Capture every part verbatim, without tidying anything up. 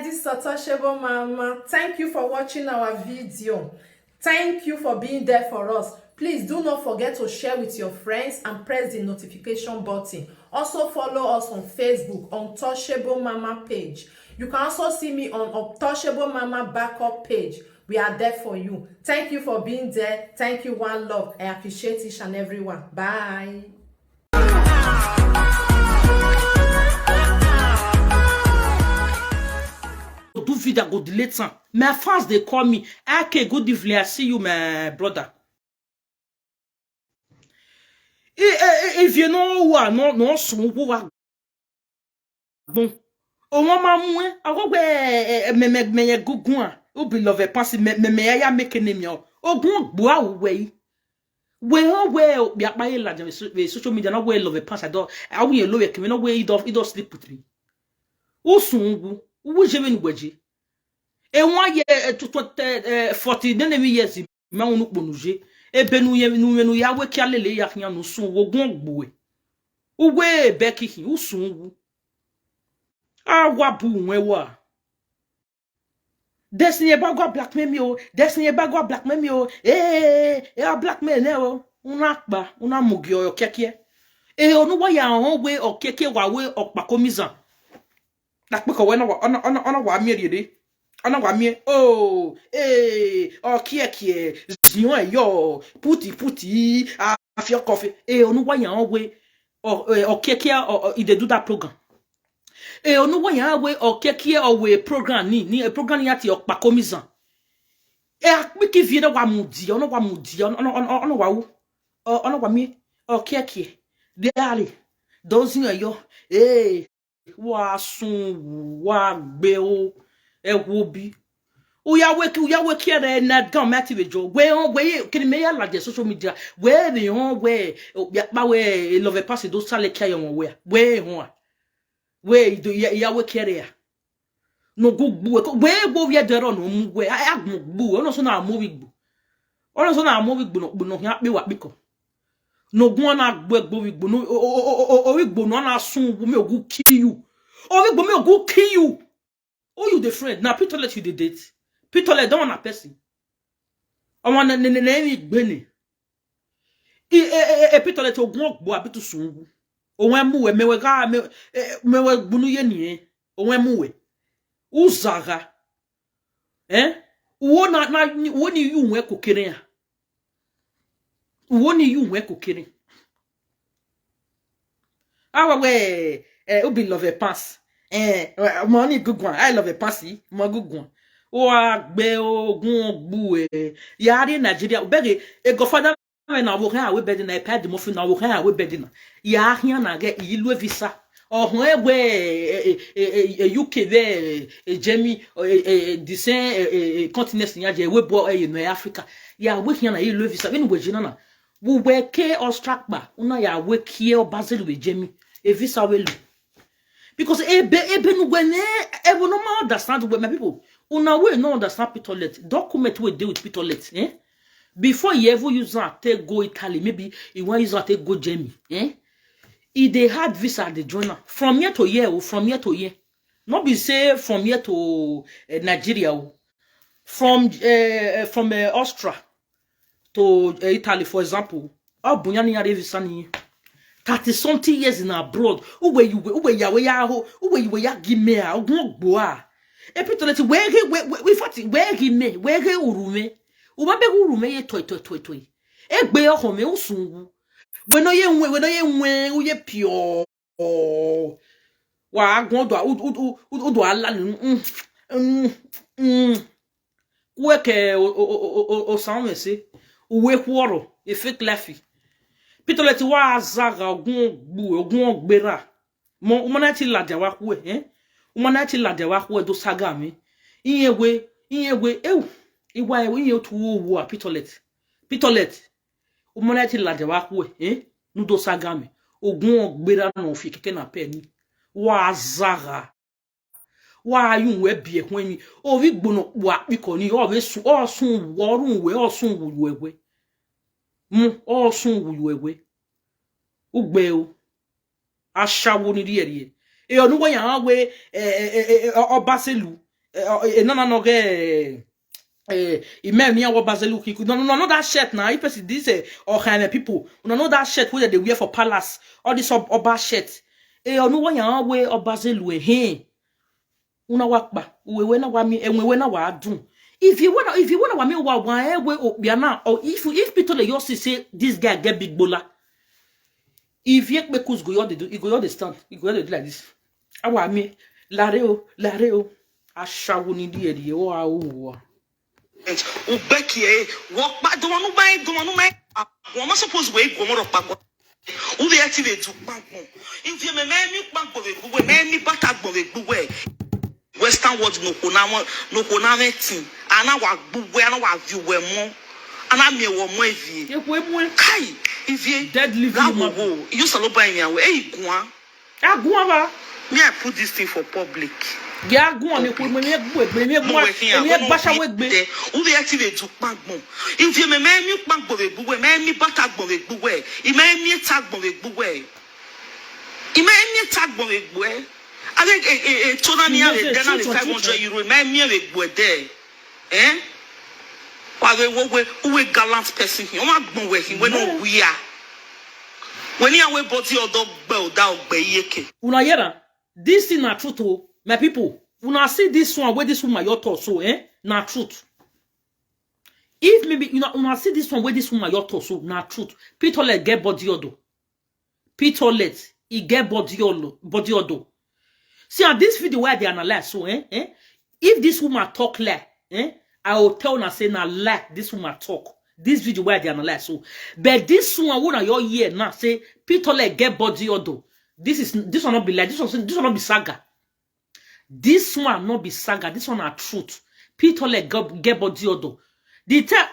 This is Untouchable Mama. Thank you for watching our video. Thank you for being there for us. Please do not forget to share with your friends and press the notification button. Also follow us on Facebook, Untouchable Mama page. You can also see me on Untouchable Mama backup page. We are there for you. Thank you for being there. Thank you, one love. I appreciate each and every one. Bye. Do video, I go delete some. My fans, they call me. Okay, good evening. I see you, my brother. I- I- I- If you know who are not, no, so who are bon. Oh, mama, mwe, I go where, eh, eh, me, me, me, eh, gugun, ah. Who be love a pass, me, me, me, I am making him, yo. Oh, go, go, away. Where, oh, where, be up by la, so- eh, social media, not where love a pass, I don't, I will low, I can, no, where he don't, he don't sleep with me. Who soon, who, who, Jimmy, wedgie? E one year, eh, to twenty, eh, forty, then every years, ma unu kponuje. Ebe nu ye, nu ye, nu ya we kia lele ya kia nu sun, wo gun gbo e. Uwe be ki hin, u sun wu. A wa bu wen wa. Destiny e ba gwa blackmail mi o. Destiny e ba gwa blackmail mi o. Eh, eh, eh, a blackmail ne o. Una pa, una mugi o kekie. E onu wa ya hon we o kekie wa we o pa komizan. Na pe ko we na wa, ona, ona, ona wa mi ri de. Ona wa mi, oh, eh, o kekie, zion e yo, puti, puti, a, a fi o kofi. E onu wa ya hon we o, eh, o kekie, o, o, e dey do that program. E onu wa ya we o kekie o we program ni, ni, eh, program ni ati o pa komizan. E a pe ki vie na wa mu di, ona wa mu di, ona, ona, ona, ona wa wu. O, ona wa mi, o kekie. De ali. Dozi yo. Eh, wa sun, wa gbe o. E wo bi. Uya we ki, uya we ki ere na gan me ati vejo. We on, we, kini me ya la de social media. We, we on, we, o, ya pa we, love pass do sale ki ayo won we. We on. We, do ya, ya we ki ere ya. No go gbu we, ko, we, go we de ro no mu we. A, a gbu gbu, ono so na mo wi gbu. Ono so na mo wi gbu no, gbu no ya pe wa pe ko. No gun na gbu e gbo wi gbu no, o, o, o, o, o, wi gbu no na sun, wu mi o gu kill you. O wi gbu mi o gu kill you. Who you the friend? Na Peter let you the date. Peter let don na person. Omo na, na, na, na, ni gbe ni. E, e, e, e, Peter let ogun ogbo abi tu sungu. Owen mu we, me we ga, me, e, me we gbunu ye ni e. Owen mu we. Uzaga. Eh? Uwo na, na, ni, uwo ni yu we kokere ya. Uwo ni yu we kokere. Awa we, eh, ubi love a pass. Eh, money good one. I love a pass. Mo good one. O agbe ogun ogbu e. Ya ri Nigeria. Bege, e godfather we na wo kan awe bedi na, e pa di mo fi na wo kan awe bedi na. Ya hian na ge ilu visa. Ohun e we, eh, eh, eh, eh, U K we, eh, eh, Germany, eh, eh, eh, the same, eh, eh, eh, continent ni aje we bo, eh, you know, Africa. Ya we hian na ilu visa. When we jina na. Wu we ke Australia kpa, una ya we kie o Basel we Germany. E visa we lu. Because ebe, ebe nu we ne, e wo no ma understand we, my people. Una we no understand Pitolet. Document we dey with Pitolet, eh? Before you ever use am take go Italy, maybe you wan use am take go Germany, eh? E dey hard visa dey join am. From here to here o, from here to here. No be say from here to, eh, Nigeria o. From, eh, from, eh, Austria to, eh, Italy, for example. Ọ bụ ya na ya visa ni. Thirty something years in abroad. Uwe you, uwe ya, we ya ho, uwe you, we ya gime a, ogun ogbo a. E Pitolet, we ge, we, we, in fact, we gime, we ge urume. Uba be urume ye toi, toi, toi, toi. Egbe ọkọ me usungu. We no ye nwe, we no ye nwe, uye pure. Oh. Wa agun odo, odo, odo, odo ala ni. Mm, mm, mm. Kue ke o, o, o, o, o, o sound we say. Uwe kworo, e fake life. Pitolet wa zaga ogun ogbu, ogun ogbera. Mo, umana ti laja wa kue, eh? Umana ti laja wa kue do saga mi. Iye we, iye we, ew. Iwa ewe, iye otu wo wo a Pitolet. Pitolet. Umana ti laja wa kue, eh? Nu do saga mi. Ogun ogbera no fi keke na pe ni. Wa zaga. Wa yun we bi e kun mi. O vi gbono wa pi ko ni. O ve sun, o sun, o run we, o sun wu we we. Mu, o sun wu we we. Ugbe o. Ashawo ni rie rie. E onu we yan we, eh, eh, eh, eh, o, o Baselu. Eh, eh, no, no, no, eh, eh, ime ni awo bazelu ki. No, no, no, no, that shirt now. If person this, eh, or kind of people, no, no, that shirt wey they wear for palace. All this ob-, oba shirt. Eh, onu wa ya we obazelu, eh, hey. Una wa pa, we we na wa mi, eh, we we na wa dun. If you wanna, if you wanna wa mi wa wa, eh, we o bia na, or if, if people dey just say this guy get big bola. If you make us go, you dey do, you go, you dey stand, you go, you dey do like this. Awa mi, lare o, lare o. Ashawo ni die die, o a o wa. Ubekie, wo pa, do manu ba, do manu ma. Wo ma suppose we go mo ro pa go. Ube ati be du pagbo. If you me me mi pagbo be gbuwe, me mi bata gbo be gbuwe. Western world no ko na mo, no ko na metin. Ana wa gbuwe, ana wa view we mo. Ana mi wo mo evie. Ye ko emu e. Kai, ivie. Deadly view. Wo, you salo ba mi awe. Ei, gwa. Agun aba. Me, I put this thing for public. Ge agun ni ko me, me gbu egbe, me gbu. Mo we here, me gbasa we gbe. Ube ati be du pagbo. If you me me mi pagbo be gbuwe, me mi bata gbo be gbuwe. I me mi ta gbo be gbuwe. I me mi ta gbo be gbuwe. I think, eh, eh, eh, tona ni ave dena le five hundred euro, me mi be gbuwe there. Eh? Wa we, wo we, uwe gallant person. You want gbon we, we no we are. When you are we body or dog bell, that be yeke. Una hear am? This thing na truth o, my people. Una see this one wey this woman your talk so, eh? Na truth. If maybe una, una see this one wey this woman your talk so, na truth. Pitolet get body odo. Pitolet, e get body odo, body odo. See, and this video wey I dey analyze so, eh, eh? If this woman talk lie, eh? I will tell una say na lie this woman talk. This video wey I dey analyze so. But this one wey una your hear now say Pitolet get body odo. This is, this one no be lie. This one, this one no be saga. This one no be saga. This one na truth. Pitolet get, get body odo. The time,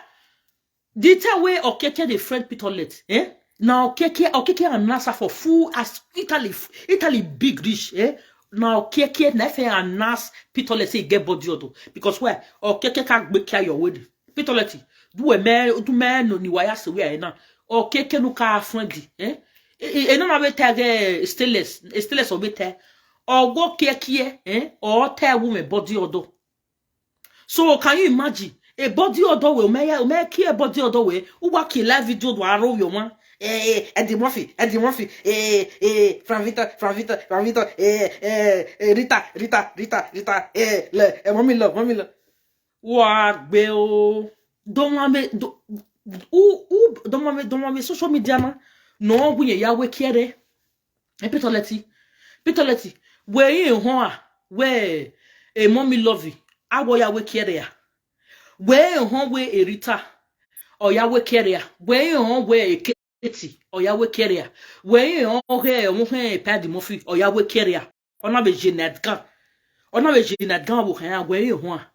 the time wey Okeke dey friend Pitolet, eh? Na Okeke, Okeke announce her for full as Italy, Italy big reach, eh? Na Okeke na fit announce Pitolet say e get body odo. Because why? Okeke ka gbe care your wedding. Pitolet, do we me, do me no ni waya se we na. Okeke no ka friendly, eh? E, e, e no na we tag, eh, stainless, eh, stainless o we tag. Or go care care, eh? Or tell woman body odo. So can you imagine? A body odo we, me, me care body odo we. Who wa kill live video do aro your man? Eh, eh, Eddie Murphy, Eddie Murphy, eh, eh, Franvita, Franvita, Franvita, eh, eh, eh, Rita, Rita, Rita, Rita, eh, le, eh, mommy love, mommy love. Wa gbe o. Don't want me, do, who, who, don't want me, don't want me social media man. No, we ya we kere. E Pitolet, Pitolet, we e hon a, we e mommy love. A wo ya we kere a. We e hon we e Rita. O ya we kere a. We e hon we e Katie. O ya we kere a. We e hon he, o he Paddy Murphy. O ya we kere a. Ona be Jeanette Gan. Ona be Jeanette Gan wo he a we e hon a.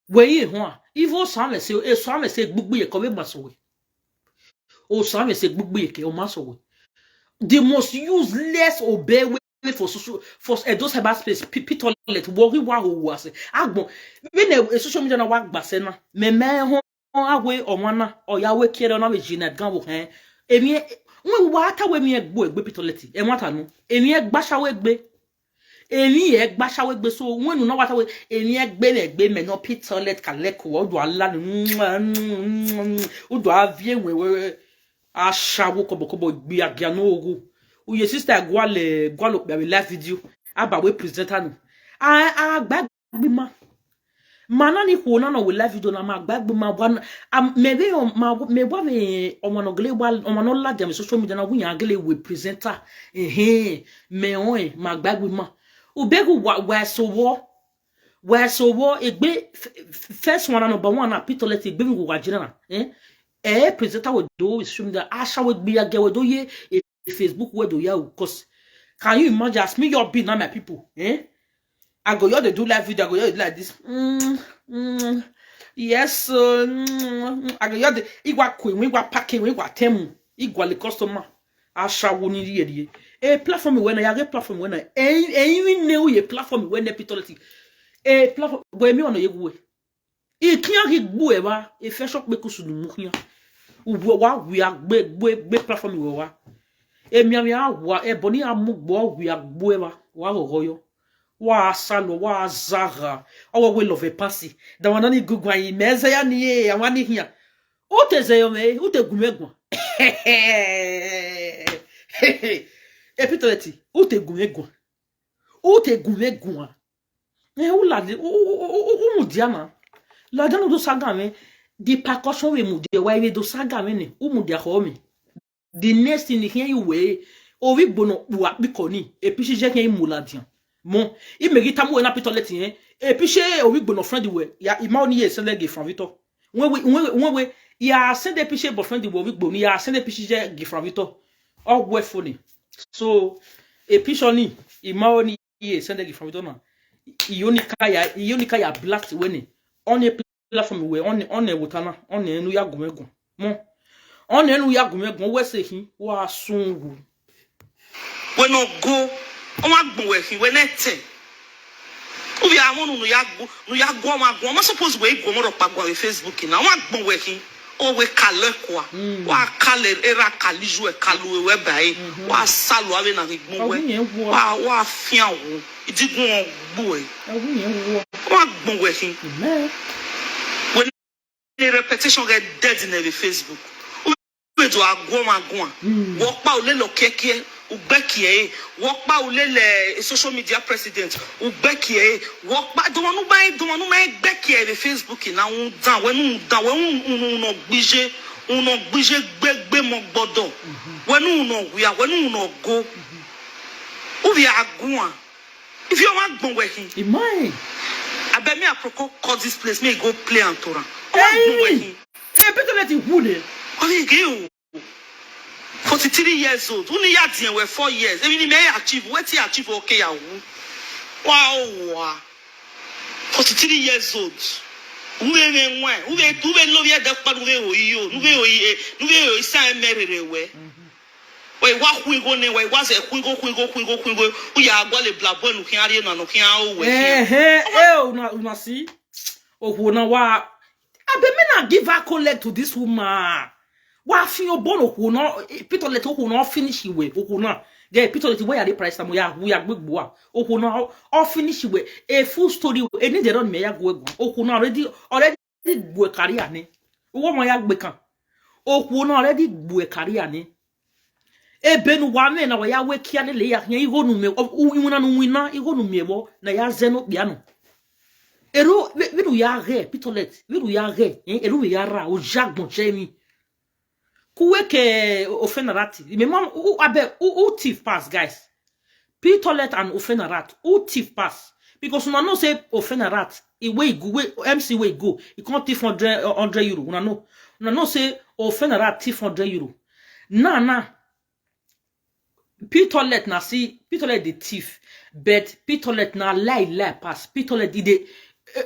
We e hon a. Ivo same se, e same se gbugbu ye ko be maso we. O same se gbugbu ye ke o maso we. The most useless obey we for social, for, eh, those cyberspace, P-, Pitolet, worry wa ho wa se. Agbon, when a, a social media na wa gba se na. Me me hon a we o wa na, o ya we kere na we Jeanette Gan wo he. Emi, we wa ta we mi egbo egbe Pitolet. E wa ta nu. Emi e gbasa we gbe. Emi e gbasa we gbe so. When you know what we, emi e gbe me gbe me no Pitolet ka le ko o do ala ni. U do avie we we. Ashawo kobo kobo gbe agia no ogo. Uye sister gwale, gwalo pe live video. Aba we presenter no. A, a gba gbe ma. Mana ni ko na no we live video na ma gba gbe ma wa na. Am, me be o ma, me wa me o ma no gele wa, o ma no la dem social media na we yan gele we presenter. Eh, eh, me o, eh, ma gba gbe ma. U be gu wa, wa so wo. Wa so wo, egbe f-, f-, first one na number one na Pitolet egbe mi gu wa jina na. Eh? Eh, presenter we do social media. Asha we gbe ya ge we do ye, eh, Facebook we do ya o, 'cause can you imagine as me your be now, my people? Eh? I go your dey do live video, I go your dey do like this. Mm, mm, yes, so, mm, I go your dey, igwa kwe, igwa pake, igwa temu, igwa le customer. Ashawo ni rie rie. E platform we na, ya ge platform we na. E, e, even ne u ye platform we na Pitolet. E platform we mi ono ye gwe. Ikinya ki gbu eba, e fe shop be kusu nu mukinya. Ugbo wa wi a gbe, gbe, gbe platform we wa. E mi a mi a wa, e boni a mu gbo wi a gbu eba, wa go go yo. Wa salo, wa zaga. Awa we love pasi. Da wana ni gugwa yi meze ya ni ye, awa ni hiya. Ute zeyo me, ute gumegwa. Epitoleti, ute gumegwa. Ute gumegwa. Eh, u la de, u, u, u, u, u mu diana. La de no do saga me. The percussion we mu de, wa we do saga me ne. U mu dia ho me. The next thing here you way. Ovi gbono wa bikoni. Epishi je ke mu la dian. Mo, i megi tamu we na Peter Leti, eh. Epishi ovi gbono friend we. Ya, ima oni ye send ge fan Victor. When we, when we, when we, ya send epishi boyfriend we ovi gboni. Ya send epishi je ge fan Victor. O we funny. So, epishi oni, ima oni ye send ge fan Victor na. I oni ka ya, i oni ka ya blast we ni. Oni platform we, oni, oni wutana, oni enu ya gumegwa. Mo. Oni enu ya gumegwa, we se hin, wa sungu. We no go, o ma gbon we hin, we ne te. Ubi a mo nu ya go, nu ya go ma go. Ma suppose we go mo ro pa go we Facebook na. O ma gbon we hin. O we kale kwa. Wa kale era kali ju e kalu we ba e. Wa salu ave na gbon we. Wa, wa fian wo. Idigun o gbo e. Wa gbon we hin. Amen. We ni repetition get dead in the Facebook. Ube do agwo ma gwa. Wo pa ule lo keke, ugbe kie. Wo pa ule le social media president, ugbe kie. Wo pa do manu ba, do manu ma gbe kie the Facebook na un dan, we nu dan, we un, un, un no gbije, un no gbije gbegbe mo gbodo. We nu un no wi a, we nu un no go. Ubi agwa. If you want gbon we hin. Imai. I bet me I proko call this place, me go play Antora. Hey! Gbon we hin. Hey, better let it wood. What you do? Forty-three years old. Only ya dien we four years. Even me achieve. What he achieve? Okay, ya wu. Wow, wow. Forty-three years old. Uwe me nwa. Uwe, uwe lo ye da pa uwe o iyo. Uwe o iye. Uwe o isa mere we. We wa kwigo ne, we wa ze kwigo, kwigo, kwigo, kwigo. Uya agwa le bla bo nu kian ri na no kian o we. Eh, eh, eh, una, una si. Oho na wa. Abe me na give a collect to this woman. Wa fi o bon oho na, eh, Peter let oho na finish we. Oho na. Ge Peter let we ya the price na mo ya, we ya gbegbo a. Oho na o finish we. A full story. E ni de run me ya go egu. Oho na already, already gbo e career ni. Uwo mo ya gbe kan. Oho na already gbo e career ni. Ebe nu wa me na wa ya we kia ne le ya, ya igho nu me, o, u, iwina nu wina, igho nu me wo, na ya ze no bia nu. Eru, we, we nu ya ghe, Peter let, we nu ya ghe, eh, eru we ya ra, o ja gbon che mi. Kuwe ke o, Ofenarat. Me mam, u, u, abe, u, u thief pass, guys. Peter let and Ofenarat, u thief pass. Because una know say Ofenarat, e wey go, wey M C wey go, e come thief hundred, uh, hundred euro. Una know, una know say Ofenarat thief hundred euro. Na, na, Peter let na see, Peter let the thief, but Peter let na lie, lie pass. Peter let e dey, eh,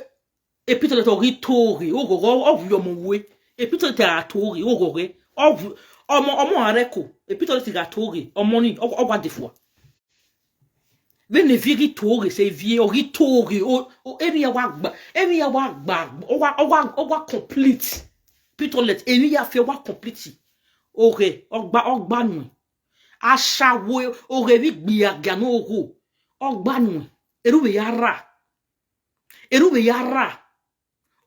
e Peter let ori tori, o go go, o wu omo we. E Peter let a tori, o go re. O wu, omo, omo areko. E Peter let ga tori, omo ni, o, o wa de fua. When e viri tori, se viri ori tori, o, o, eni ya wa gba, eni ya wa gba, o wa, o wa, o wa complete. Peter let, eni ya fe wa complete. Ore, o gba, o gba nu. Ashawo, ore vi gbi aga no ogo. O gba nu. Eru we ya ra. Eru we ya ra.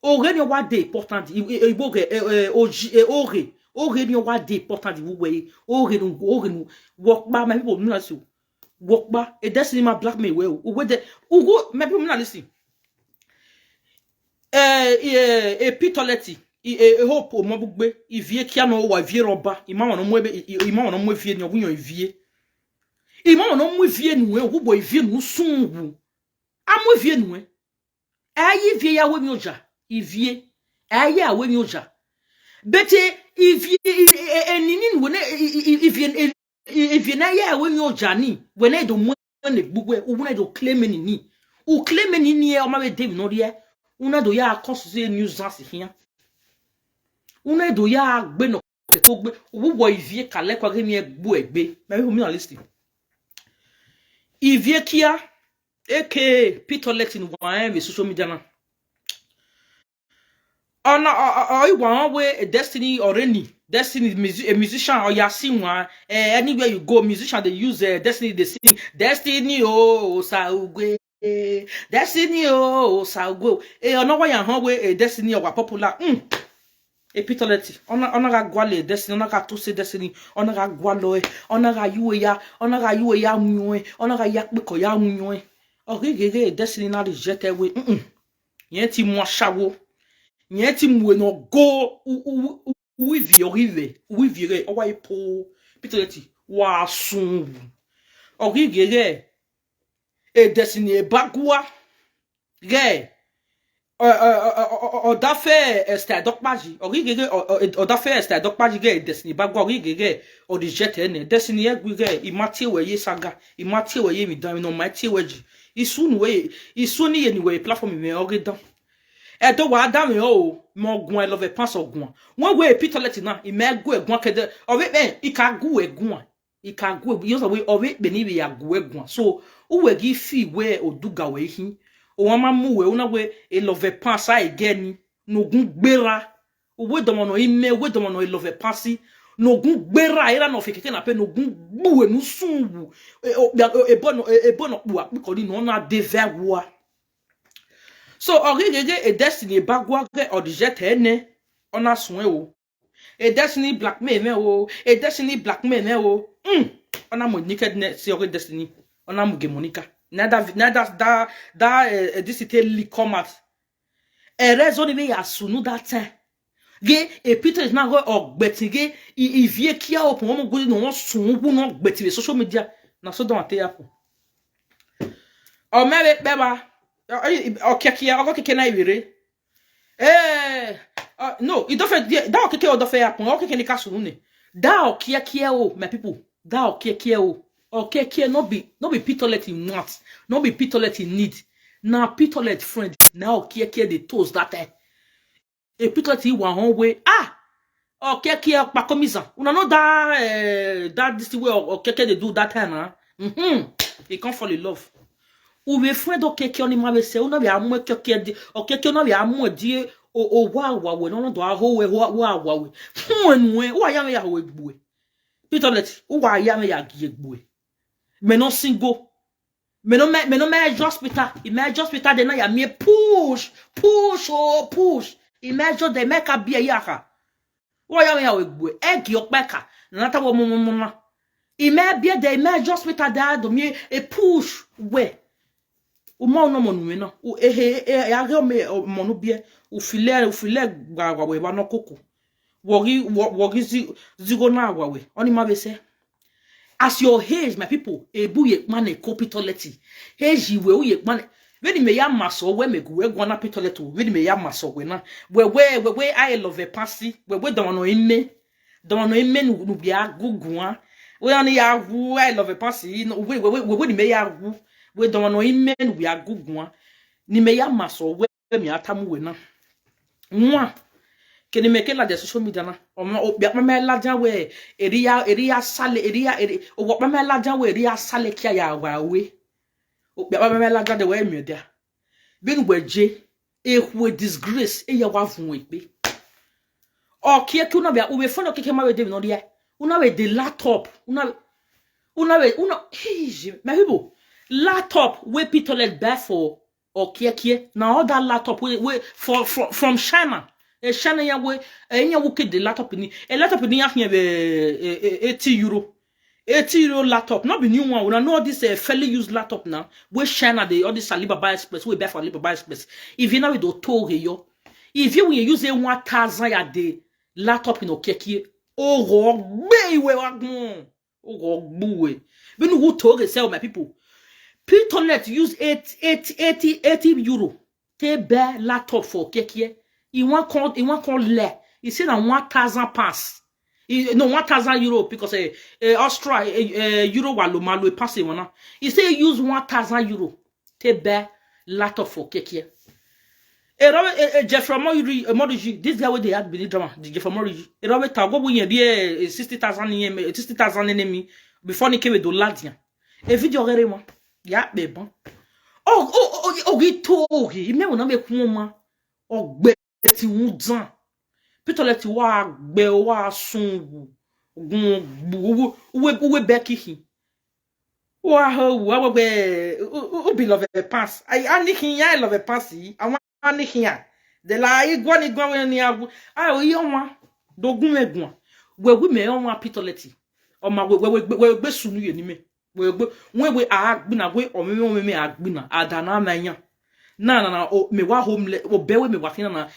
Ore ni o wa de important. I, i, i, oge, eh, eh, oji, eh, ore. Ore ni o wa de important. Wu we. Ore nu, ore nu. Wo pa, my people, mi na so. Wo pa. E Destiny ma blackmail we o. Uwe de. Ugo, my people, mi na listen. Eh, eh, eh, Peter Leti. I, eh, eh, hope o mo bugbe. I vie kia no wa, i vie roba. I ma wa no mo ebe, i, i, i ma wa no mo vie ni ogunyo i vie. I ma wa no mo vie nu e, ogubo i vie nu sungu. Amo vie nu e. Ayi vie ya we mi oja. I vie. Ayi ya we mi oja. Bete i vie, i, i, i, i, ni, ni, we ne, i, i, i, i vie, i, i, i vie na ya we mi oja ni. We ne do mo ne gbugwe, u ne do claim ni ni. U claim ni ni e, o ma we de no ri e. U ne do ya cause nuisance here. U ne do ya gbe no ke to gbe. U wo i vie kale kwa ge mi e gbu egbe. My people, mi na listen. I vie kia, A K A Peter Leti in wa e social media na. Ona, o, o, o, iwa we, eh, Destiny already. Destiny, musi-, a musician, or ya sing one, eh, anywhere you go, musician, they use, eh, Destiny, they sing, "Destiny, oh, sa ugwe." Destiny o, Sago. E, ona wa ya hon we, e, Destiny o wa popular. Mm. E Peter Leti. Ona, ona ga gwale Destiny, ona ga to se Destiny, ona ga gwalo e, ona ga yuwe ya, ona ga yuwe ya munyo e, ona ga ya peko ya munyo e. Ogi gege Destiny na reject e we. Mm. Yen ti mu asawo. Yen ti mu e no go u, u, u, uivi ogive, uivi re, owa ipo. Peter Leti, wa sun. Ogi gege. E Destiny e bagua. Ge. Odafe Esther Dokpaji. Ogi gege, Odafe Esther Dokpaji ge e Destiny bagua, ogi gege. O reject e ne. Destiny e gui ge, i ma tie we ye saga, i ma tie we ye mi dan, no ma tie we ji. I sunu we, i sunu ye ni we platform me oge dan. E do wa da me o, mo gun e love e pass ogun. Won we Peter Leti na, i me gu e gun kede, o we pe, i ka gu e gun. I ka gu e, yo so we o we pe ni we ya gu e gun. So, u we gi fi we o du ga we hin. O wa ma mu we, una we e love e pass a e ge ni. No gun gbera. O we do mo no ime, o we do mo no e love e pass. No gun gbera, era no fe keke na pe, no gun gbu e nu sun wu. E, o, e, e bo no, e, e bo no pu a, because no na de ve wa. So, ogi gege e Destiny e bagua ge o reject e ne, ona sun e o. E Destiny blackmail me o, e Destiny blackmail me o. Mm. Ona mo nakedness, ogi Destiny. Ona mo ge Monica. Na da, na da, da, da, eh, eh, this thing leak come out. E reason me ya sunu that time. Ge, e Peter is now go ogbeti ge, i, i vie kia open, omo go no won sun wu no gbeti we social media. Na so don ate happen. O me we pe ba. O, o, o keke, o keke na iwere. Eh, uh, no, e don fe, that okeke o don fe happen. Okeke ni ka sunu ne. That okeke o, my people. That okeke o. Okeke no be, no be Peter Leti want. No be Peter Leti need. Na Peter Leti friend. Na okeke dey toast that time. E Peter Leti wa hon we. Ah! Okeke pa komiza. Una know that, eh, that this way okeke dey do that time, huh? Mm-hmm. He can't fall in love. U we friend okeke oni ma we se, una we amu okeke di, okeke una we amu di, o, o wa wa we, no, no do a ho we, wa, wa wa we. Fun enu e, wa ya me ya ho we gbu e. Peter Leti, u wa ya me ya gi e gbu e. Me no single. Me no me, me no me just Peter. I me just Peter de na ya me push, push, oh, push. I me just de me ka bi e ya ka. Wa ya me ya we gbu e. E gi okpe ka. Na ta wo mo mo mo na. I me bi e de, i me just Peter de a do me e push we. U mo no mo nu me na. U e he, e, e, a ge o me, o mo nu bi e. U file, u file gba, gba we ba no koko. Wogi, wo-, wogi zi-, zigo na wa we. Oni ma we se. As your age, my people, ebu ye kpane ko Peter Leti. Age we u ye kpane. When me ya maso we me gu we gwa na Peter Leti. When me ya maso we na. We, we, we, we, I love e pasi. We, we, don no ime. Don no ime nu, nu bi a gugu a. We ani ya gu, I love e pasi. No, we, we, we, we, we ni me ya gu. We don no ime nu bi a gugu a. Ni me ya maso we, we mi atamu we na. Nwa. Keni me ke la de social media na. O ma, o bi a pa me la ja we. Eri ya, eri ya sale, eri ya, eri. O wa pa me la ja we, eri ya sale kia ya wa we. O bi a pa me la ja de we mi de. Binu we je. E hu e disgrace. E ya wa fun we pe. Okeke una we, u we fun okeke ma we de mi no de. Una we de laptop. Una, una we, una, hey, my people. Laptop we Peter Leti buy for Okeke. Na all that laptop we, we for, from, from China. E China ya we, e ya we ke de laptop ni. E laptop ni ya hie be, e, e, eighty euro. Eighty euro laptop, not be new one. Una know all this, eh, fairly used laptop now. We China dey, all this Alibaba Express, we buy for Alibaba Express. If you know we do toge yo. If you will use a one thousand ya de laptop in Okeke, o go gbe iwe wa gun. O go gbu we. Binu who toge sell, my people. Peter Leti use eight, eight, eighty, eighty euro. Te buy laptop for Okeke. He want call, he want call le. He say na one thousand pounds. He, no, one thousand euro because, eh, eh, Austria, eh, eh, euro wa lo ma lo e pass e wana. He say he use one thousand euro. Te buy laptop for Okeke. E rawe, eh, eh, Jeffrey Moriji, eh, Moriji, this guy wey dey act Benin drama, the Jeffrey Moriji. E rawe ta go bu yen bi, eh, sixty thousand yen, eh, sixty thousand enemy before ni kebe do ladian. E video gere mo. Ya pe bon. O, o, o, o, gi to, o, gi, me wona me kun ma. O gbe ti won dan. Peter Leti wa gbe, wa sun wu. Gun gbu, wu, wu, wu be ki hin. Wa ho wa we we u bi love pass. Ai ani hin ya love pass yi. Awon ani hin ya. De la igwa ni gwa we ni agu. Ai o yo wa. Dogun me gwa. We wi me o wa pitoleti. O ma we we we we gbe sunu ye ni me. We gbe we we a gbina we o me o me a gbina. Ada na na ya. Na na na o me wa home le o be we me wa fin na.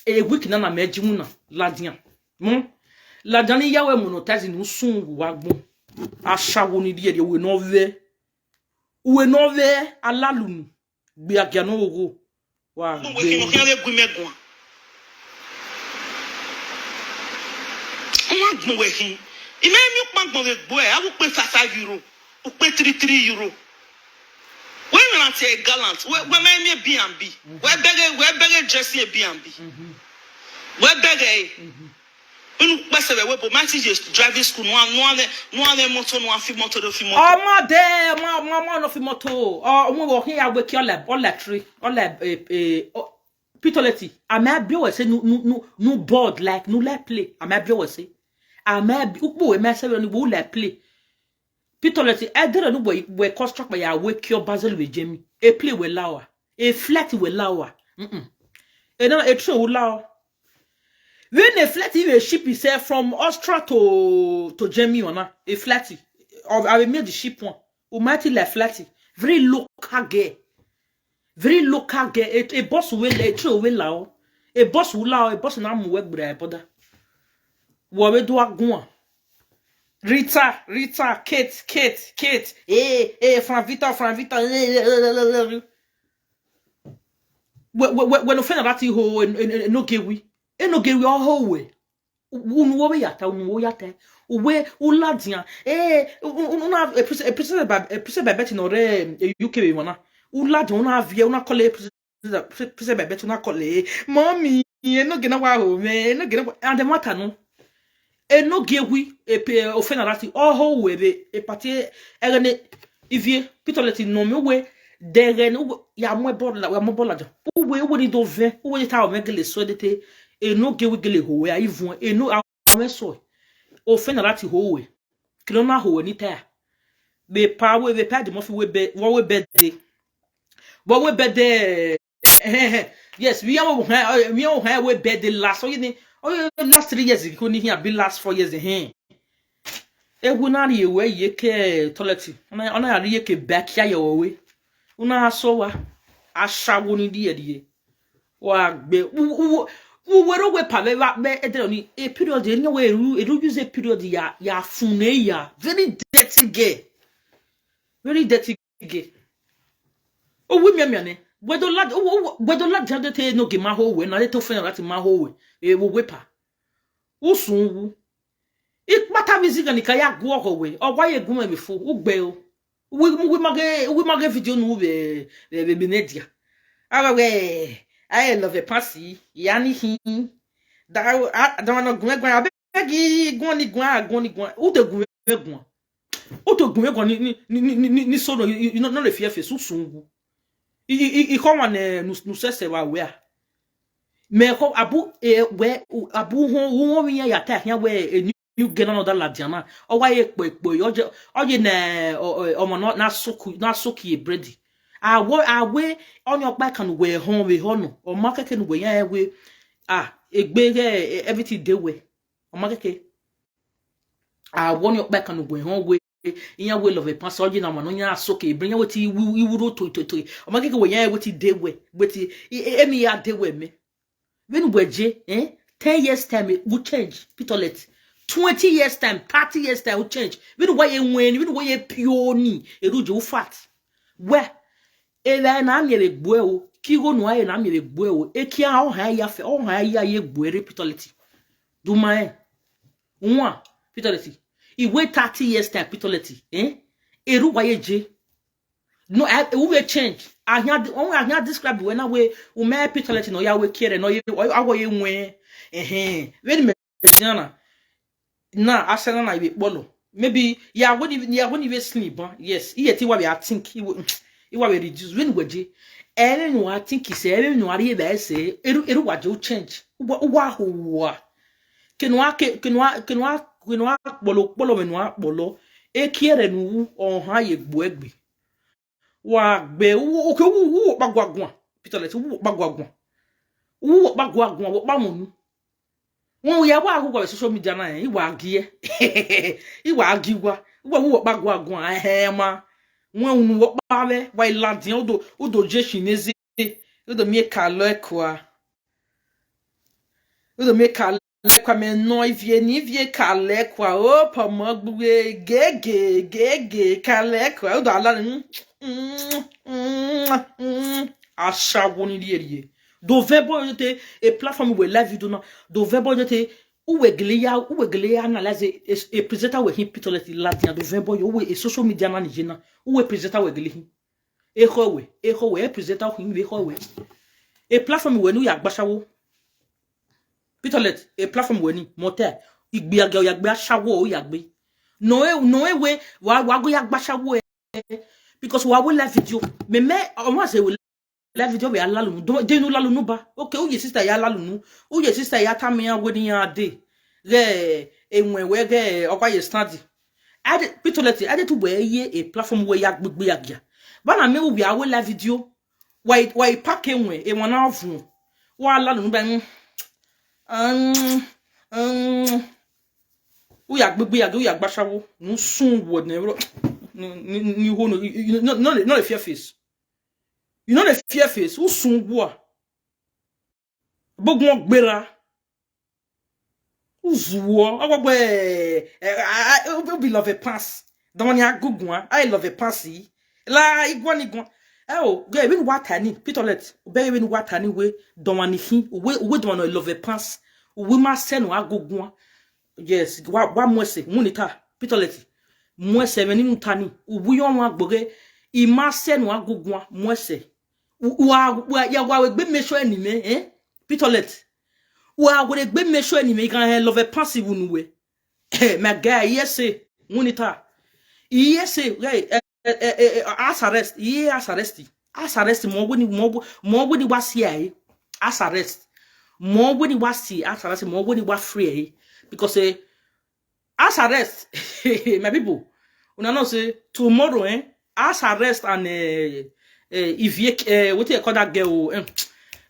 E week na na me ji mu na. Ladian. Mo. Ladian ni ya we monetize ni sun wa gbon. Ashawo ni die die we no ve. We no ve alalunu. Gbe agia no ogo. Wa. Mo we ki mo ki le gbe me gwa. Wa gbon we hin. Ime mi pa gbon we gbo e. A wo pe five five euro. O pe three three euro. When you are a gallant, when when me B and B. We beg we beg Jesse a B and B. We beg e. Unu pese we we bo ma ti je driving school no no no no motor no fi motor do fi motor. Omo de, omo omo omo no fi motor. O omo wo hin ya we ki ole ole three ole eh eh. Pitoleti, am I be we say no no no no board like no let play. Am I be we say? Am I be upo we me say we no let play. Pitoleti, e dere no we we construct by ya we ki o Basel we Jemi. E play we lawa. E flat we lawa. Mm-mm. E no e true we lawa. When e flat e ship itself from Austria to to Germany ona. E flat. Of I made the ship one. Umati le flat. Very local girl. Very local girl. A, a boss will a true will lao. A boss will lao. A boss na mu we gbere boda. Wo we do agun. Rita, Rita, Kate, Kate, Kate. Eh, eh, Franvita, Franvita. Eh, eh, eh, eh, eh. We we we we no fena that ho e no ge wi. E no ge wi o ho we. Unu wo we yata, unu wo yata. Uwe uladian. Eh, una a princess by a princess by betting or a U K we wana. Uladian una vie una call a princess by betting una call. Mommy, e no ge na wa ho me. E no ge na and the matter no. E no ge wi e pe ofena lati oho we be e pati e gene ivie pitoleti no mi we de gene ya mo bola ya mo bola ja uwe uwe ni do ve uwe ni ta o me gele so de te e no ge wi gele ho we a ivun e no a me so ofena lati ho we kilo na ho we ni ta be pa we be pa de mo fi we be wo we be de wo we be de Yes, we are we are we bed the last. Oh, you know, oh, last three years ago, ni here be last four years. Eh, e wu na ri we ye ke toilet. Ona ona ri ye ke back ya yo we. Una so wa. Ashawo ni die die. Wa gbe u u u we ro we pa we wa be e de ni a period ni we ru e ru use a period ya ya fun e ya. Very dirty girl. Very dirty ge. O wi mi mi ne. Gwedo la gwedo la jade te no ge ma ho we na le to fe na lati ma ho we. E wo we pa. Usun wu. Ipata music ni ka ya gu oho we. Ogwa ye gun me fu. Ugbe o. Wi mu wi mage wi mage video nu be be be media. Ara we. I love a passy. Yani hi. Da da no gun gun abeg gun ni gun gun ni gun. U te gun gun. O to gun gun ni ni ni ni ni so no you no le fear face usun wu. I i i ko wa ne nu nu sese wa we a. Me ko abu e we abu ho wo mi ya ta hia we e ni you get another la diana. O wa ye po po yo je o ye na o mo na soku na soki e bread. A wo a we onyo pa kan we ho we ho no. O ma keke nu we ya e we ah egbe everything dey we. O ma keke. A wo ni okpa kan ugwe hon we. Iya we love pan so ji na ma no nya so ke bring we ti iwu ro to to to. O ma ke we ya we ti de we. We ti emi ya de we me. When we je eh ten years time we change pitolet. Twenty years time, thirty years time we change. When we ye wen, when we ye pioni, e ru je fat. We e la na mi le gbo e o. Ki go no aye na mi le gbo e o. E ki a o ha ya fe, o ha ya ye gbo e re pitolet. Do my one pitolet. E wait thirty years time pitolet. Eh? E ru wa ye je. No, e we change. A hia o a hia describe we na we o me pitolet no ya we kere no ye o awo ye wen. Eh eh. When me Christiana. Na asena na iwe kpolo. Maybe ya when you ya when you sleep, huh? Yes. Iye ti wa we I think iwa we reduce when we je. Ere no I think is ere no ari be se eru eru wa je change. Wa wa ho wa. Kenwa ke kenwa kenwa kenwa kpolo kpolo me no kpolo. Ekiere nu wu ohan ye gbo egbe. Wa gbe wu, okay, wu, wu pa gwa gwan. Peter Let, wu pa gwa gwan. Wu pa gwa gwan, wu pa mo nu. Won ya wa gu gwa social media na, eh, iwa gi e. Iwa gi gwa. Iwa wu pa gwa gwan, eh, ma. Won unu wo pa we, wa ila din, udo, udo je shi nezi. Udo mi e ka lo e kwa. Udo mi e ka lo e kwa, me no ivie ni ivie ka lo e kwa. O, pa mo gbuwe, gege, gege, ka lo e kwa. Udo ala ni. Mm, mm, mm. Ashawo ni rie rie. Do vebo yo te, e platform we live video na. Do vebo yo te, uwe gele ya, uwe gele ya analyze e, e, e presenter we hin Peter Let la dia. Do vebo yo, uwe e social media na ni je na. Uwe presenter we gele hin. E ho we, e ho we, e presenter hin we ho we. E platform we ni ya gbashawo. Peter Let, e platform we ni, mo te. Igbe age o ya gbe ashawo o ya gbe. No e, no e we, wa, wa go ya gbashawo e. Because wa we live video. Me me, o wa se we live video we alalunu. Do, de nu lalunu ba. Okay, uye sister ya lalunu. Uye sister ya ta mi ya we ni ya de. Re, e we we re, o kwa ye stand. Ade, Peter Let, ade tu we ye e platform we ya gbegbe ya gia. Ba na me we a we live video. Wa, wa pack e we, e wa na vun. Wa lalunu ba, mm, um, um, u ya gbegbe ya gia, u ya gbashawo. Nu sun wo ne ro. Ni, ni, ni ho no, you, you, no, no, no dey fear face. You no dey fear face. U sun wo. Bogun gbera. Uzuo, ogbo, eh, eh, ah, ah, obi love pass. Don't want ya gugun, I love pass. La igwa ni gwa. Eh, oh, ge, even what I need, Peter Let. Be even what I need we, don't want him. We, we don't want love pass. We must send wa gugun. Yes, wa, wa mwese, munita, Peter Let. Mwese, meni mutani. We yon wa gboge. I must send wa gugun, mwese. Wa, wa, ya wa we gbe make sure ni me, eh? Peter Let. Wa we gbe make sure ni me, gan love pass wunu we. Eh, my guy, yes, say, munita. Yes, say, hey, eh, eh, eh, eh, eh, house arrest, yeah, house arrest. House arrest, mo we ni, mo, mo we ni wa si e. House arrest. Mo we ni wa si, house arrest, mo we ni wa free e. Because, eh, house arrest, my people, una know say tomorrow, eh, house arrest and, eh, eh, if you, eh, what you call that girl, eh,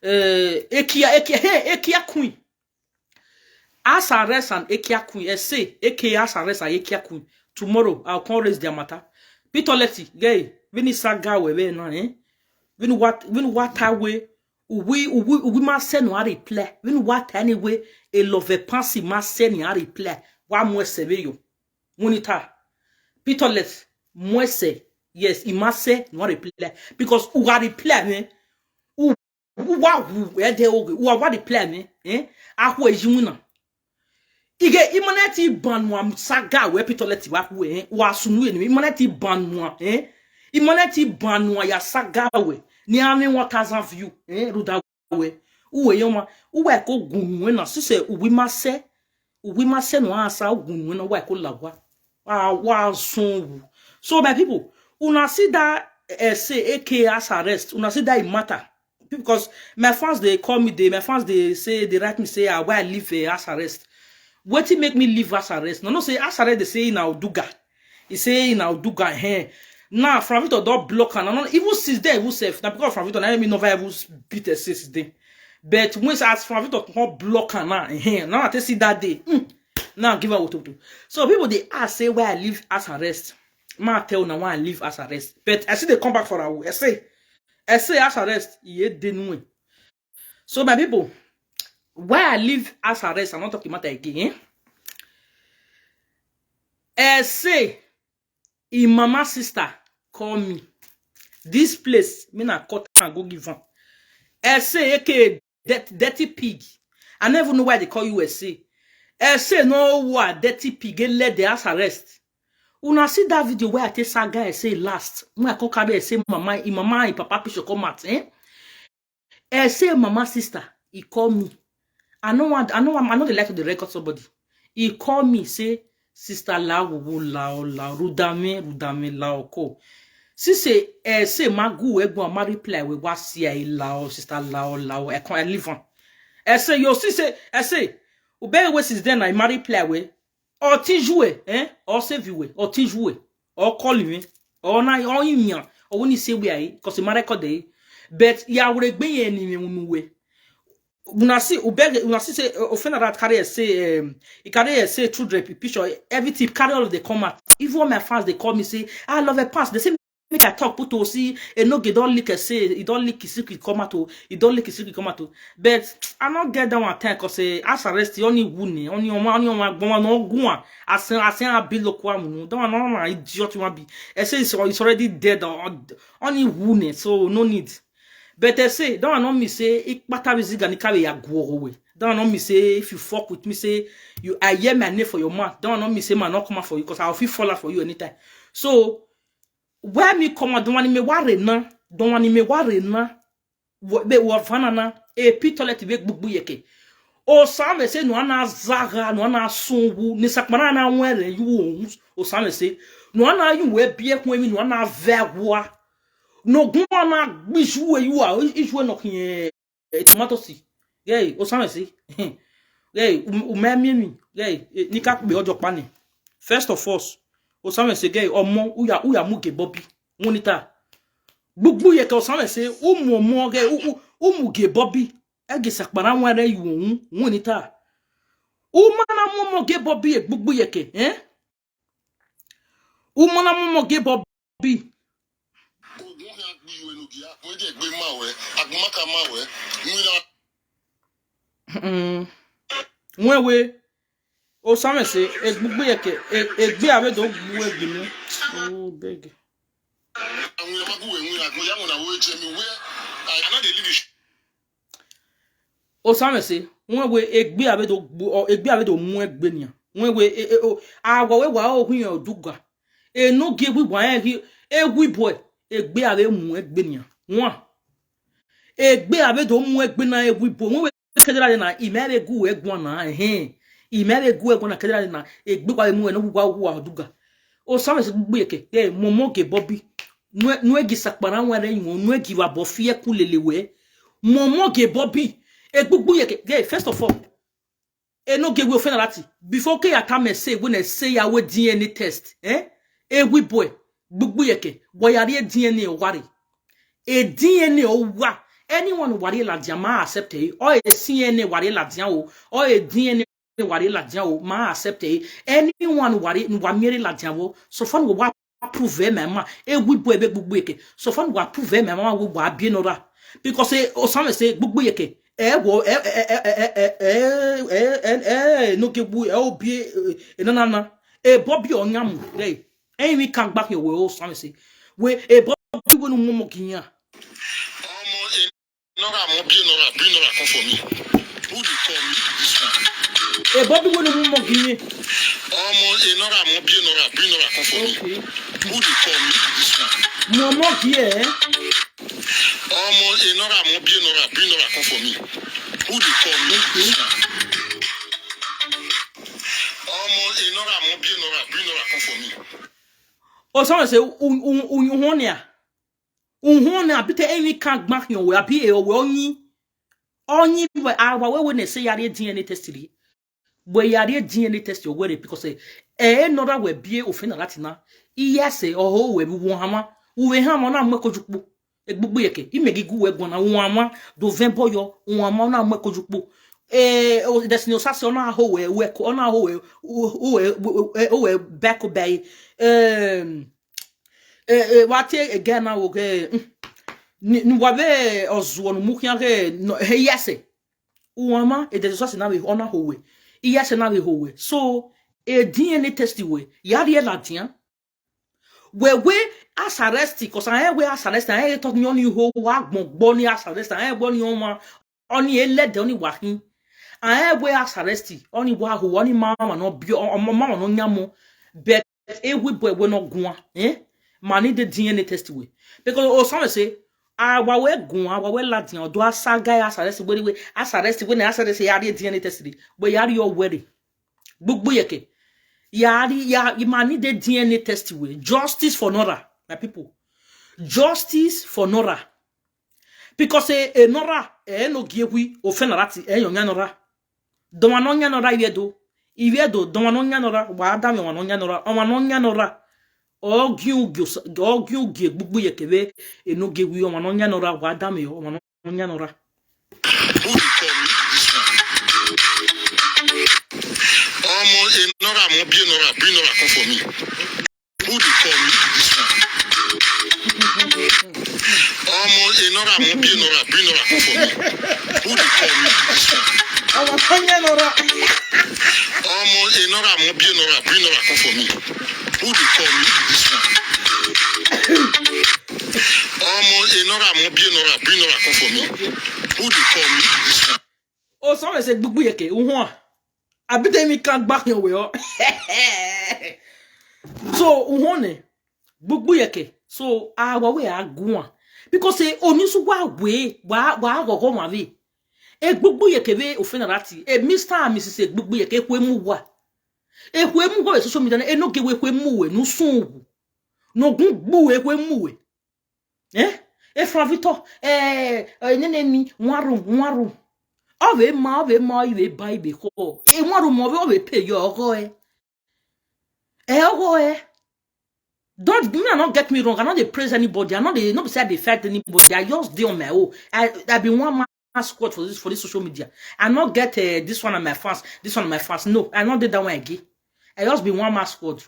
eh, Ekia, Ekia, hey, Ekia Queen. House arrest and Ekia Queen, eh, say, A K A house arrest and Ekia Queen. Tomorrow, I'll come raise their matter. Peter Let, gay, when he saga we, we na, eh? When what, when what I we, we, we, we must send no reply. When what anyway, a love a pass, he must send no reply. Wa mwese we yo. Munita. Peter Let, mwese. Yes, he must say no reply. Because u ga reply me. U, u wa u, e de oge. U wa reply me. Eh? Ahwe jiwina. Ige imaneti banwa saga we Peter Let wa we, eh? Wa sunu ni imaneti banwa, eh? Imaneti banwa ya saga we. Ni ame one thousand view, eh? Ruda we. Uwe yoma, uwe ko gun we na sise uwi mase. Uwi mase no asa gun we na wa ko lawa. Wa, wa sun. So my people, una see that, eh, say A K A house arrest. Una see that it matter. Because my fans, they call me, they, my fans, they say, they write me, say, ah, why I leave, eh, house arrest. Wetin make me leave house arrest? No, no, say house arrest, they say in Auduga. He say in Auduga, eh. Now, Frank Victor don't block her. No, no, even since then, even safe. Now, because Frank Victor, now me never even beat a since then. But when as Frank Victor come block her now, eh, now I take see that day. Mm, now give her what to do. So people, they ask, say, why I leave house arrest. Ma tell now why I leave house arrest. But I see they come back for her. I say, I say house arrest, ye de nu. So my people, why I leave house arrest, I'm not talking matter again. Eh? I say, in mama sister call me. This place, me na cut and go give am. I say, A K A dirt-, dirty pig. I never know why they call you S A. I say, no, what dirty pig, get let the house arrest. Una see that video where I take saga, I say last. When I call Kabe, I say mama, in mama, in papa picture come out, eh? I say mama sister, he call me. I no want, I no want, I no dey like to dey record somebody. He call me, say, sister la wo wo la o la o, rudame, rudame la o ko. She say, eh, say magu egbo ma reply we wa si ai la o, sister la o la o. I come, I leave am. I say, yo, she say, I say, obey we since then I marry play we. Or teach you, eh? Or save you, or teach you, or call you, or na, or him, or when you say we are, because the man record day. But ya would be any way. Una see, ubeg, una see say, uh, Ofena that carry a say, um, he carry a say, children, picture, everything, carry all of the come out. Even all my fans, they call me, say, "I love a pass." They say, "Make I talk, put to see, e no get, don't leak, say, he don't leak his secret come out, oh, he don't leak his secret come out, oh." But I not get that one time, 'cause, eh, as arrest, he only wound, eh, only on one, only on one, one, no, go on. I say, I say, I be local, no, that one, no, no, idiot, you want be. I say it's, it's already dead, or, or only wound, eh, so no need. But I say, that one, no, me say, it matter with Ziga, ni carry ya go away. That one, no, me say, if you fuck with me, say, you, I hear my name for your mouth. That one, no, me say, man, not come out for you, 'cause I'll feel fall out for you anytime. So, where me come out, don't want me worry na, don't want me worry na. Wo-, be wo vana na, e pi toilet be gbugbu yeke. O sa me say, no ana zaga, no ana sunwu, ni sakpana na were you o. O sa me say, no ana you we be e kun mi, no ana vegwa. No gun ana gbiju we you are, iju we no kin, eh, tomato si. Yay, o sa me say. Yay, um, um, me, me, me. Yay, eh, ni ka pe ojo pa ni. First of all, o sa me say, gay, omo, uya, uya mu ge Bobby. Wunita. Gbugbu yeke, o sa me say, umu omo ge, u, u, umu ge Bobby. Ege sakpara were you, wunita. Umana momo ge Bobby, e gbugbu yeke, eh? Umana momo ge Bobby. Ogun ya gbi iwe no gi akun ede gbe ma we, agun maka ma we, nwira. Mm. When we, o sa me say, e gbugbu yeke, e, e gbe ave do gbu e gbe mi. Oh, beg. Awon ya ma gu we nwira, agun ya won na wo je mi we. I, I no dey live. O sa me say, when we e gbe ave do gbu, o, e gbe ave do mu e gbe ni. When we, e, e, o, a wa we wa o hin o duga. E no ge wi wa e hi, e wi boy, e gbe ave mu e gbe ni. One. E gbe ave do mu e gbe na e wi boy. When we kedra na, i me be gu e gwa na, eh. I me be gu e gwa na kedra na, e gbe wa mu e no wa wa duga. O sa me say gbugbu yeke, eh, momo ge Bobby. Nwe, nwe gi sakpara were you, nwe gi wa bo fie ku lele we. Momo ge Bobby. E gbugbu yeke, eh, first of all, e no ge we Ofena lati. Before ke ya ta me say, when I say ya we D N A test, eh? E wi boy, gbugbu yeke, wa ya ri e D N A o wari. E D N A o wa. Anyone wari la dia ma accept e. O e C N A wari la dia o. O e D N A wari la dia o, ma accept e. Anyone wari, wa mi ri la dia o. So far we wa prove e, my man. E wi boy be gbugbu yeke. So far we prove e, my man, we wa bi no ra. Because, eh, o sa me say gbugbu yeke. E wo, e, e, no ke bu, e o bi, eh, eh, na, na, na. E Bobby o nyamu, hey. E mi kan gba ke we o sa me say. We, e Bobby we no momo kinya. Omo, e no ra mo bi no ra, bi no ra come for me. Who dey call me this one? E Bobby we no momo kinya. Omo, e no ra mo bi no ra, bi no ra come for me. Okay. Who dey call me this one? Momo kinya, eh? Omo, e no ra mo bi no ra, bi no ra come for me. Who dey call me this one? Omo, e no ra mo bi no ra, bi no ra come for me. O sa me say, un, un, un, un honia. Un honia, bi te e mi kan gba yo we, abi e o we onyi. Onyi we, a wa we we ne say ya ri e D N A test ri. We ya ri e D N A test yo we re, because, eh, e no ra we bi e Ofena lati na. Iye se, o ho we bi won hama. Uwe hama na mu e ko jupo. E gbugbu yeke, i me gi gu we gwa na won hama, do ven boyo, won hama na mu e ko jupo. Eh, o, Destiny Osase ona ho we, we ko, ona ho we, o, o we, o, o, o we back bay. Um, eh, eh, wa te again na wo ge, mm. Ni, ni wa be ozu onu mu kian ge, no, he yese. Uwama, e de so se na we ona ho we. Iye se na we ho we. So, e D N A test we. Ya ri e la dia. We we as arrest, 'cause I we as arrest, I talk ni oni ho wa gbon gbon ni as arrest, I gbon ni oma, oni e le de oni wa hin. I we as arrest, oni wa ho, oni mama no bi, o, o, mama no nyamo. But e we boy we no gwa, eh? Mani de D N A test we. Because o sa me say, a wa we gwa, a wa we la dia, do a sa guy as arrest, we, we, as arrest, we na as arrest, ya ri e D N A test ri. We ya ri o we re. Gbugbu yeke. Ya ri, ya, i ma need a D N A test we. Justice for Nora, my people. Justice for Nora. Because e, e Nora, e no gi e wi, Ofena lati, e yo nya Nora. Do ma no nya Nora ye do. Iwe do, do wa no nya nora, wa da mi wa no nya nora, wa no nya nora. Ogi ugi, ogi ugi, gbugbu yeke we, e no ge wi, wa no nya nora, wa da mi, wa no nya nora. Who dey call me this one? Omo, e nora mo bi nora, bi nora come for me. Who dey call me this one? Omo, e nora mo bi nora, bi nora come for me. Who dey call me this one? Omo, nya nora. Omo, e nora mo bi nora, bi nora come for me. Who dey call me this one? Omo, e nora mo bi nora, bi nora come for me. Who dey call me this one? O so we se gbugbu yeke, uhun. Abi te mi kan gba yan we o. So, uhun ne. Gbugbu yeke. So, a wa we a guan. Because e oni su wa we, wa, wa go go ma we. E gbugbu yeke we o fe na lati. E Mister and Missus e gbugbu yeke kwe mu wa. E kwe mu wa we social media na, e no ge we kwe mu we, nu sun wu. No gun gbu e kwe mu we. Eh? E Franvito, eh, eh, nene mi, one room, one room. Ove ma, ove ma, ive ba, ive ko. E one room, ove, ove pay yo, ogo e. E, ogo e. Don't, me, I not get me wrong. I not dey praise anybody. I not dey, not say I dey fight anybody. I just dey on my own. I, I be one man squad for this, for this social media. I not get, uh, this one of my fans, this one of my fans. No, I not did that one again. I just be one man squad.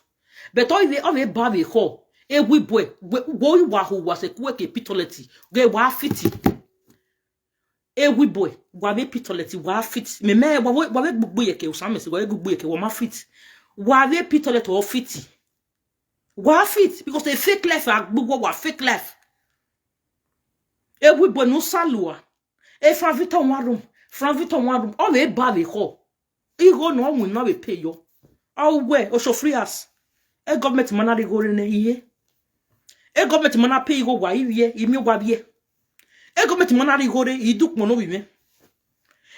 But all the, all the bad they call. E we boy, we, we wa who was a quick pitoleti. Ge wa fiti. E we boy, wa be pitoleti, wa fit. Me me, wa we, wa we gbugbu yeke, o sa me se, wa we gbugbu yeke, wa ma fit. Wa we pitoleti o fiti. Wa fit, because they fake life, a gbugbo wa fake life. E we boy no salua. E Franvito one room, Franvito one room. All the bad they call. Igo no mu na we pay yo. Awe, o so free us. E government mana rigore ne iye. E government mana pay igo wa iye, imi wa biye. E government mana rigore, i duk mono wi me.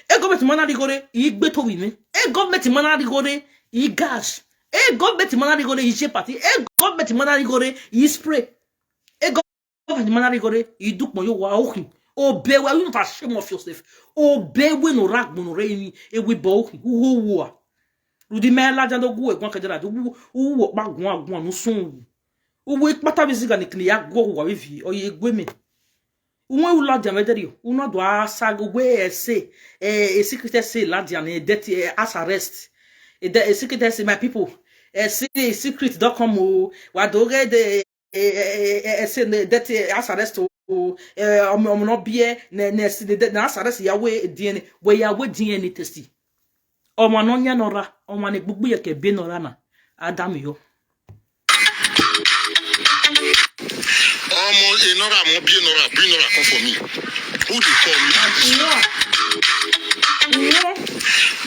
E government mana rigore, i gbe to wi me. E government mana rigore, i gas. E government mana rigore, i je party. E government mana rigore, i spray. E government mana rigore, i duk mo yo wa ohin. Obe wa, you not ashamed of yourself. Obe we no rag mo no re ni, e we bo ohin. Uho wa. Rudi me la jando gu e gwan kedera, du gu, u wo pa gwan gwan no sun. U we pata bi ziga ni kini ya go wa we vi, o ye gwe me. Unwe u la jam ederi, u no do asa go we e se, e, e secret e se la jam e deti e as arrest. E de, e secret e se, my people. E se e secret don come o. Wa do ge de, e, e, e, e se ne deti e as arrest o. E, omo, omo no bie, ne, ne si de, ne as arrest ya we D N A, we ya we D N A test. Omo no nya nora, omo ne gbugbu yeke be nora na. Adam yo. Omo, e nora mo bi nora, bi nora come for me. Who dey call me this one?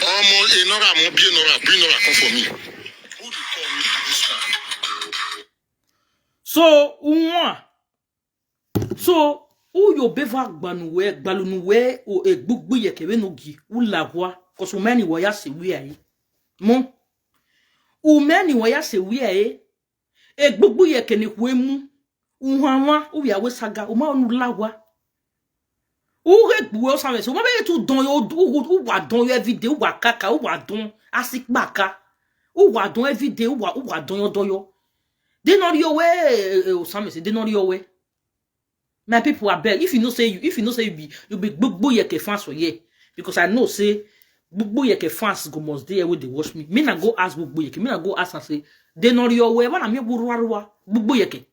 Omo, e nora mo bi nora, bi nora come for me. Who dey call me this one? So, unwa. So, u yo be va gbanu we, gbalunu we, o e gbugbu yeke we no gi, u la wa, 'cause u meni wa ya se we aye. Mo. U meni wa ya se we aye. E gbugbu yeke ni kwe mu. U ha wa, u ya we saga, u ma onu la wa. U ge gbu we o sa me so, u ma be tu don yo, u, u, u wa don yo every day, u wa kaka, u wa don, asi kpaka. U wa don every day, u wa, u wa don yo, don yo. De no ri o we, eh, eh, o sa me se, de no ri o we. My people, I beg, if you know say you, if you know say you be, you be gbugbu yeke fans for here, because I know say gbugbu yeke fans go must dey here wey dey watch me. Me na go ask gbugbu yeke, me na go ask am say, de no ri o we, wa na me wo ruwa ruwa, gbugbu yeke.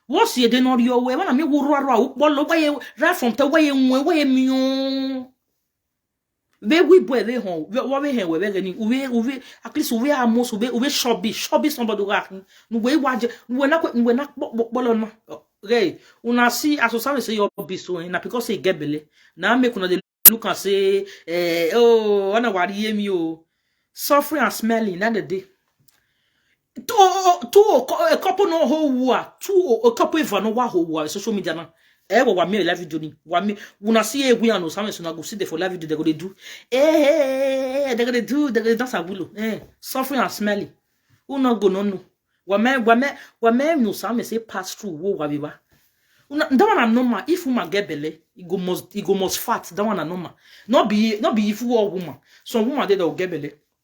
Wo si e de no ri o we, wa na me wo ruwa ruwa, u polo, wa ye, right from te, wa ye nwe, wa ye mi o. Ve we boy ve hon, ve, wa ve hen we ve geni, uve, uve, at least uve amos, uve, uve shobi, shobi somebody wa, nu we wa je, nu we na kwe, nu we na kpo, kpo, kpo lo na. Re, una si, as o sa me se yo be so, eh, na because say e get belle. Na make una dey look and say, eh, oh, ona wari ye mi o. Suffering and smelling, na the day. Two, two, a couple no ho wa, two, a couple eva no wa ho wa, social media na. Eh, wa, wa me live video ni, wa me, una si e we and o sa me so na go see dey for live video, they go dey do. Eh, eh, eh, eh, they go dey do, they go dey dance awulo. Eh, suffering and smelling. U no go no no. Wa me, wa me, wa me no sa me say pass through, wo wa biba. Una, that one na normal. If woman get belle, e go must, e go must fat. That one na normal. No be, no be if you a woman. Some woman dey that will get belle.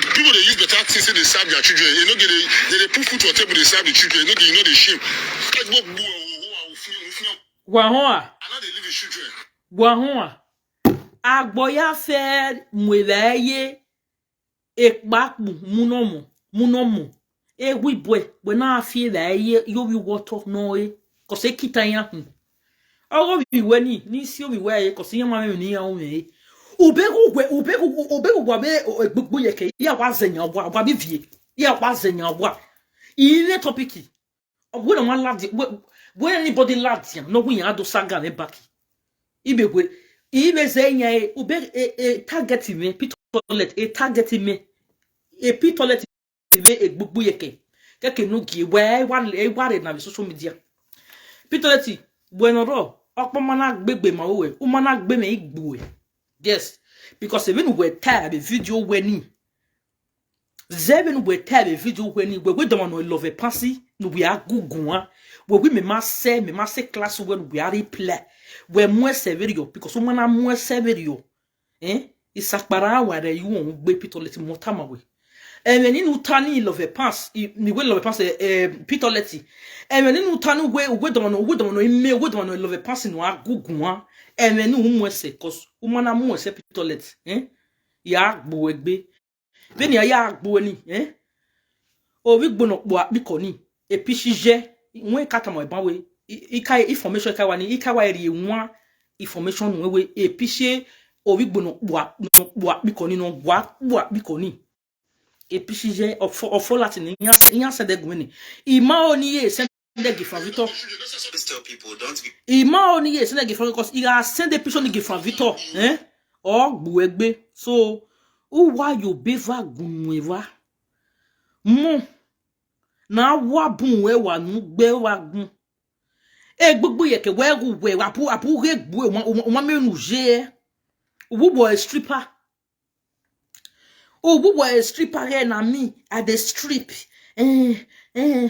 people dey use better things say dey serve their children. You know, they dey, they dey put food for table, dey serve the children. You know, they, you know, they shame. Like, gbogbo ẹ̀, òun, òun, òun, òun, Wahua, I no dey leave the children. Wahua. Agboya fe mwelaye ekpapu munomo, munomo. Ewi bwe, bwe na fi la ye yo bi water no e. Kose kita ya hu. Ogo bi we ni, ni si obi we e, kose ya ma me ni ya o me e. Ubegu gwe, ubegu, ubegu gwa be, o, e, gbogbo yeke, ya wa zenya wa, wa bi vie. Ya wa zenya wa. Ile topic. When I want lad, when, when anybody lad, ya, no, we are do saga me back. Ibe we, ibe zenya e, ube, e, e, target me, pitolet, e target me. E pitolet me, e gbogbo yeke. Keke no gi, we, e wa, e wa re na social media. Pitolet, bueno ro, okpo mana gbegbe ma we, o mana gbe me igbu e. Yes, because even we tie the video we ni. Zebe nu we tie the video we ni, we, we don't know love a passy, no we are gugu, ah. We, we me ma se, me ma se class we, we are replay. We mo se video, because o mana mo se video. Eh? Isakpara wa re you won gbe pitolet mo tama we. Eme ni nu ta ni love a pass, i, ni we love a pass, eh, eh, pitolet. Eme ni nu ta ni we, we don't know, we don't know, ime, we don't know love a pass no agugu, ah. Eme ni u mo se, cause o mana mo se pitolet, eh? Ya gbo egbe. Beni aya gbo ni, eh? Ovi gbono po apiko ni. E pisi je, won ka tamo e ban we. I, i ka information ka wa ni, i ka wa ri won information we we. E pisi ovi gbono po a-, no po apiko ni, no gwa po apiko ni. E pisi je ofo, ofo lati ni, yan se, yan se de gumeni. Ima o ni ye se de gi Frank Victor. Just tell people, don't be Ima o ni ye se de gi Frank, because i ga send the picture ni gi Frank Victor, eh? O gbu egbe. So, u wa yo be va gun we va. Mo. Na wa bun we wa nu gbe wa gun. E gbogbo yeke we gu we wa pu, apu ge gbu e, o ma, o ma, o ma me nu je. Ubu bo e stripper. Ubu bo e stripper here na me, I dey strip. Eh, eh.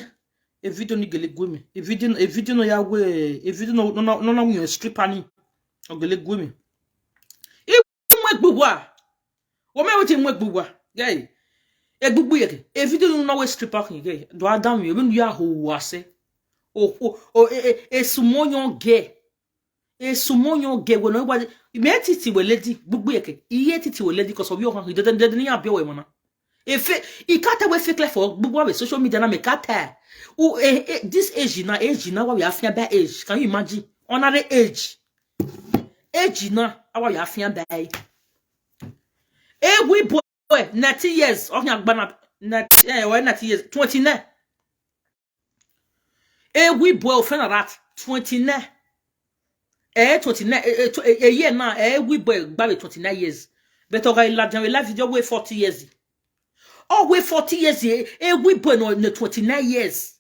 A video ni gele gwe mi. A video, a video no ya we. A video no no no no no we stripper ni. O gele gwe mi. I mwe gbugwa. Wo me wetin mwe gbugwa. Guy. E gbugbu yeke. A video no no we stripper ni guy. Do adam we. When you are ho wase. O o o e e e sumo yon ge. E sumo yon ge we no wa. Me titi we lady. Gbugbu yeke. Iye titi we lady 'cause of your hand. Dede dede ni abi we mana. If it, it can't tell we fake life for gbogbo social media na me can't tell. Oh, eh, eh, this age now, age now, what we have here by age. Can you imagine? Honorary age. Age now, how we have here by. Eh, we boy, nineteen years, oh, yeah, gbana, nineteen, eh, well, nineteen years, twenty-nine. Eh, we boy, offend that, twenty-nine. Eh, twenty-nine, eh, eh, tw- eh, eh, year now, eh, we boy, baby, twenty-nine years. But okay, la jan life, you wait forty years. Oh, wait forty years, eh, eh, we boy, no, no, twenty-nine years.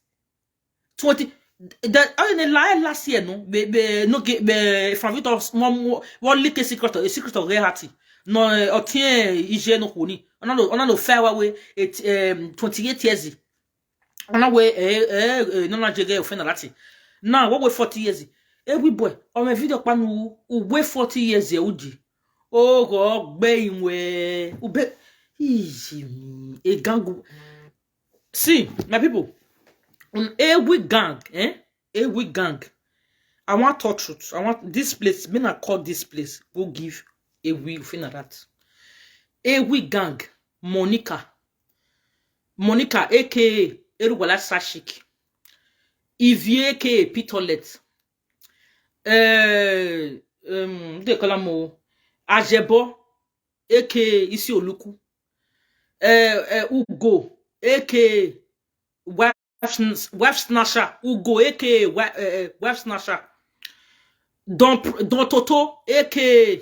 Twenty, the, oh, in the la- last year, no, be, be, no, get, be, from it, us, one, one, one little secret, a secret of reality. No, eh, or ten, ije, no, kuni. Ona no, ona no, fair away, it, um, twenty-eight years. Ona we, eh, eh, eh, no, na jege, offend that. Now, what we forty years? Eh, we boy, on my video, panu, we forty years, eh, uji. Oh, God, be in we, ube, easy, a gangu. See, my people, um, a we gang, eh? A we gang. I want talk truth. I want this place, me na call this place, go give a we, offend that. A we gang, Monica. Monica, A K A Eruwala Sashik. Ivie, A K A Pitolet. Eh, um, they call him, oh, Ajebo, A K A Isi Oluku. Eh, eh, Ugo, A K A wife, sn- wife snatcher. Ugo, A K A wi- eh, eh, wife snatcher. Don, Don Toto, A K A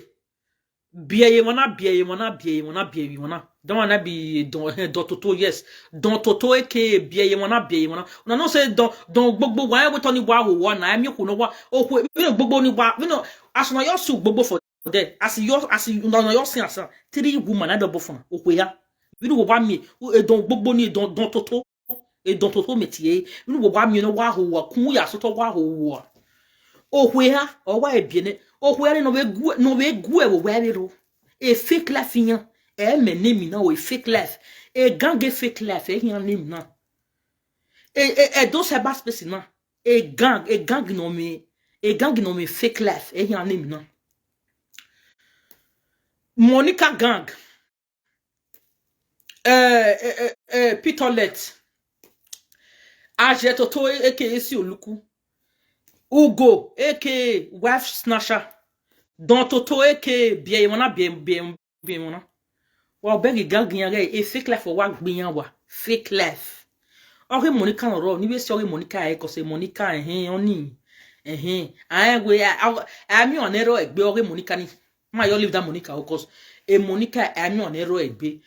Bieyemana, Bieyemana, Bieyemana, Bieyemana. Don't wanna be Don, eh, Don Toto, yes. Don Toto, A K A Bieyemana, Bieyemana. Una know say Don, Don gbogbo wa, we turn wa ho wa na, mi ko no wa. O ko, mi no gbogbo ni wa, mi no, as una your su gbogbo for there. As your, as you, una your sin, as three woman, I double for. O ko ya. Mi no wa mi, e Don gbogbo ni, Don, Don Toto. E Don Toto metie. Mi no wa mi no wa ho wa, kun ya so to wa ho wa. O ko ya, o wa e biene. O ko ya no we gu, no we gu e wo we ro. A fake life yan. E me name na o, a fake life. A gang, a fake life, e yan name na. E, e, e don cyber space na. A gang, a gang no me. A gang no me fake life, e yan name na. Monica gang. Eh, eh, eh, eh, Pitolet. Ajetoto, A K A Isi Oluku. Ugo, A K A wife snatcher. Don Toto, A K A Biemona, Biem, Biem, Biemona. Well, beg you, gang, gang, a fake life for what, being wa. Fake life. Okay, Monica no wrong. You see, okay, Monica, eh, 'cause, eh, Monica, eh, eh, oni, eh, eh. I, we, I, I, I, me on error, eh, be okay, Monica ni. Ma, you leave that Monica, of course. Eh, Monica, I, me on error, eh, be.